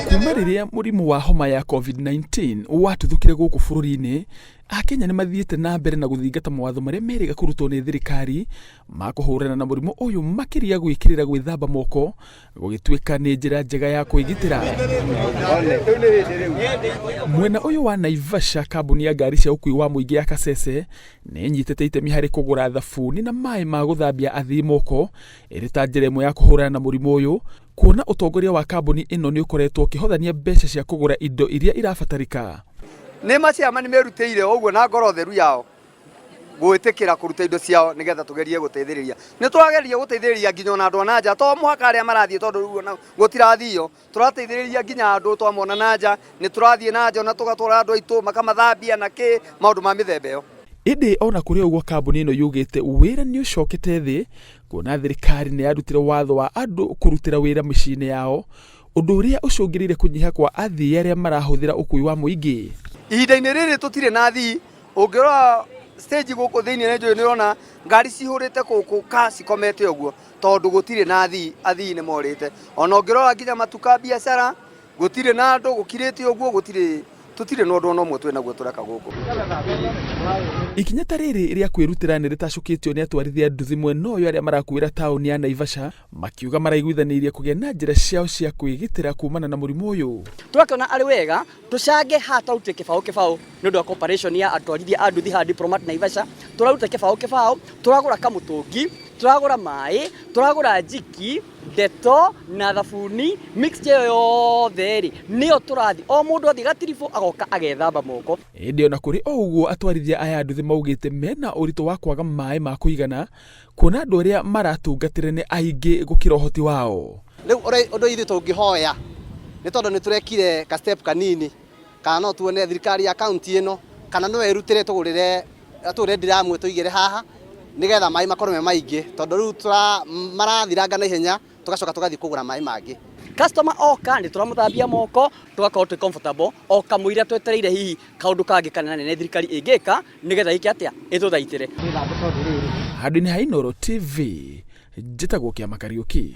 Kuma rĩrĩa mũrimũ wa homa ya COVID-19 watuthũkire gũkũ bũrũri-inĩ, Akenya nĩ mathiĩte na mbere na gũthingata mawatho marĩa merĩga kũrutwo nĩ thirikari ma kũhũrana na mũrimũ ũyũ, makĩria gwĩkĩrĩra gwĩthamba moko gũgĩtuĩka nĩ njĩra njega ya kwĩgitĩra. Mwena ũyũ wa Naivasha, kambuni ya ngari cia ũkuui wa mũingĩ ya Kasese nĩ ĩnyitĩte itemi harĩ kũgũra thabuni na maĩ ma gũthambia athii moko ĩrĩ ta njĩra ĩmwe ya kũhũrana na mũrimũ ũyũ, kuona ũtongoria wa kambuni ĩno nĩ ũkoretwo ũkĩhothania mbeca cia kũgũra indo iria irabatarĩka. Nĩ maciama nĩ merutĩire ũguo na ngoro theru yao gwĩtĩkĩra kũruta indo ciao nĩgetha tũgerie gũteithĩrĩria. Nĩ tũrageria gũteithĩrĩria nginya ona andũ a na nja, to mũhaka arĩa marathiĩ tondũ rĩu ona gũtirathio. Tũrateithĩrĩria nginya andũ twamona na nja, nĩ tũrathiĩ na nja ona tũgatwara andũ aitũ makamathambia na kĩ, maũndũ ma mĩthemba ĩyo. Ĩndĩ ona kũrĩ ũguo kambuni ĩno yugĩte wĩra nĩ ũcokete thĩ kuona thirikari nĩ yarutire watho wa andũ kũrutĩra wĩra mĩciĩ-inĩ yao, ũndũ ũrĩa ũcũngĩrĩire kũnyiha kwa athii arĩa marahũthĩra ũkuui wa mũingĩ. Ihinda-inĩ rĩrĩ tũtirĩ na athii, ũngĩrora stage gũkũ thĩinĩ nĩ njũĩ nĩ ũrona ngari cihũrĩte gũkũ ka cikomete ũguo tondũ gũtirĩ na athii, athii nĩ morĩte. Ona ũngĩrora nginya matuka biacara gũtirĩ na andũ gũkirĩte ũguo gũtirĩ tũtirĩ na ũndũ ona ũmwe twĩnaguo tũreka gũkũ. Ikinya ta rĩrĩ rĩa kwĩrutĩra nĩ rĩtacũkĩtio nĩ atwarithia nduthi mwena ũyũ arĩa marakuĩra taũni ya Naivasha makiuga maraiguithanĩirie kũgĩa na njĩra ciao cia kwĩgitĩra kumana na mũrimũ ũyũ. Tũrakĩona arĩ wega tũcange haha tũrarute kĩbaũ kĩbaũ nĩ ũndũ wa cooperation ya atwarithia a nduthi haha Diplomat Naivasha. Tũraruta kĩbaũ kĩbaũ, tũragũra kamũtũngi, tũragũra maĩ, tũragũra njiki, ndeto na thabuni, mixture ĩyo yothe rĩ nĩyo tũrathiĩ o mũndũ athiĩ gatiribũ agoka agethamba moko. Ĩndĩ ona kũrĩ o ũguo atwarithia aya a nduthi maugĩte mena ũritũ wa kwaga maĩ ma kũigana kuona andũ arĩa maratungatĩra nĩ aingĩ gũkĩra ũhoti wao. Rĩu ũndũ ithuĩ tũngĩhoya nĩ tondũ nĩ tũrekire ka step kanini, kana no tuone thirikari ya kaunti ĩno kana no ĩrutĩre tũgũrĩre tũgũre ndiramu tũigĩre haha nĩgetha maĩ makorwo me maingĩ, tondũ rĩu marathiranga na ihenya tũgacoka tũgathiĩ kũgũra maĩ mangĩ. Customer oka nĩ tũramũthambia moko tũgakorwo twĩ comfortable o kamũira twetereire hihi kaũndũ kangĩ kanene thirikari ĩngĩka nĩgetha ĩke atĩa ĩtũthaitĩre. Handũ-inĩ ha Inooro TV, njĩtagwo Kĩama Kariũki.